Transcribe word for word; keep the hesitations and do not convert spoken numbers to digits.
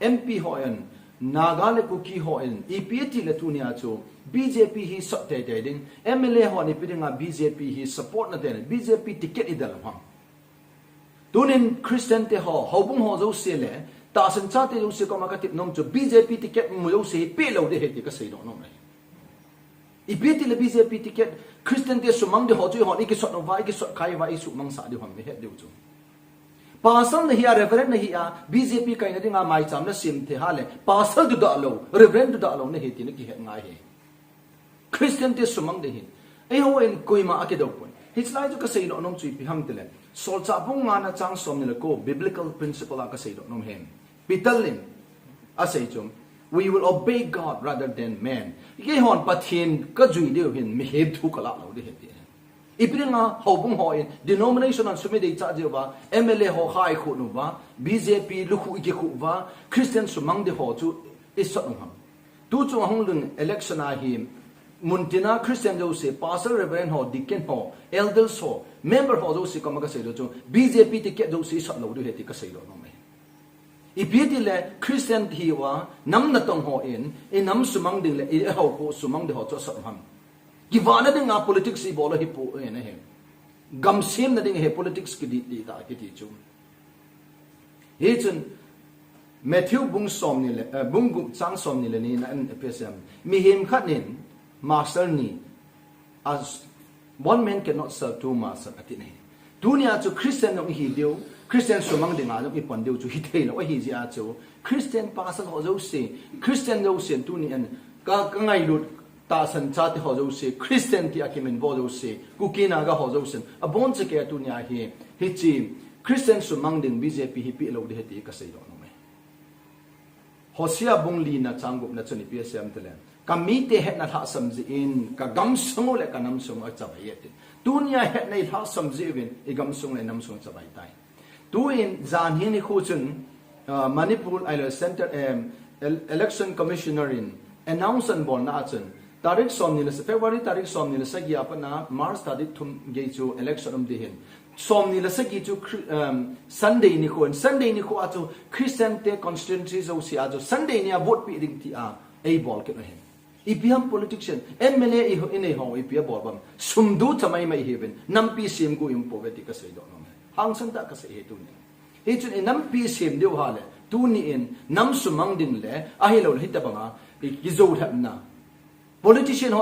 M P hon, Naga le Kuki hon, ipi ti le tunia chu B J P hi sot teitei ding, M L A hon ipi dinga B J P hi support na te, B J P ticket i del ham. Tunin Christian te ho, houbung ho jouse le, tahsan chate jouse koma ka tep nom chu B J P ticket mu jouse hi pe lou ding ahi ti ka seidoh nom ahi. Ipi ti le B J P ticket, Christian te sumang ding ho chu eihon i kisot uva, i kisot khai uva, i sumang sah diu ham, i het diu chu. Pastor na hi a, Reverend na hi a, B J P kaina dinga maicham na sem thei a le, Pastor dudah lou, Reverend dudah lou na hi ti na kihet ngai ahi. Christian te sumang ding ahi. Eihon koima a kidou pon. Hichelai chu ka seidoh nom chu ipi ham ti le, Solchah bung nga na chang somni le ko, biblical principle a ka seidoh nom ahi. Peter in asei chu, "We will obey God rather than man." Eihon Pathen ka jui diu ahin, mihem thu ka lah lou ding ahi ti. Ipi dinga houbung hon, denomination hon sum i dei chah jeh uva, M L A ho khai khu uva, B J P lukhu i kikhu uva, Christian sumang ding ho chu i sot u ham. Tu chung a hung lhun election a hi, muntina Christian jouse, Pastor, Reverend ho, Deacon ho, Elders ho, member ho jouse koma ka seidoh chu, B J P ticket jouse i sot lou ding ahi ti ka seidoh nom ahi. Ipi ti le Christian hi uva, nam natong hon, i nam sumang ding le, i houkhom sumang ding ho chu asot u ham. Kivahna dinga politics i bol u hi poi na ahi. Gam semna ding ahi politics kiti ti ta kiti chu. Hichun, Matthew bung somni le, eh, bung gup chang somni le ni na in F S M. Mihem khat in master ni, as one man cannot serve two masters ati na ahi. Tunia chu Christian jong i hi diu, Christian sumang dinga jong i pang diu chu hithei lou ahi jeh a chu, Christian pastor ho jouse, Christian jousen tunin ka, ka ngailut tahsan chate ho jouse, Christian ti a kiminvo jouse, Kuki Naga ho jousen, abon cheh kei a tunia hi, hiche Christian sumang ding B J P hi pe lou ding ahi ti ka seidoh nom ahi. Hosea bung li na chang gup na chun ipi asei em ti le, "Ka mite hetna lhahsam jeh in, ka gamsung u le ka namsung u achavai e," ati. Tunia hetna i lhahsam jeh uvin, i gamsung le namsung u achavai tai. Tuin, janhi nikho chun, ah, Manipur, ahilou le Centre, em, El-, Election Commissioner in announce ana bolna a chun, tarik somni le sa-, February tarik somni le sagi a pat na March tarik thum gei chu election um ding ahin. Somni le sagi chu Chri-, em, Sunday nikho in, Sunday nikho a chu Christian te constituency jouse a chu Sunday ni a vote pe ding ti a eibol kit u ahin. Ipi ham politician, M L A i ho, i nei ho, ipi abol ham. Sum ducha maimai ihiuvin, nampi sem gu i um pouve ti ka seidoh nom e. Hangsan tah ka sei ahi tunin. Hichun i nampi sem diu ham le, tunin nam sumang ding le, ahilou le hitabanga, i kijou lhepna. Politician ho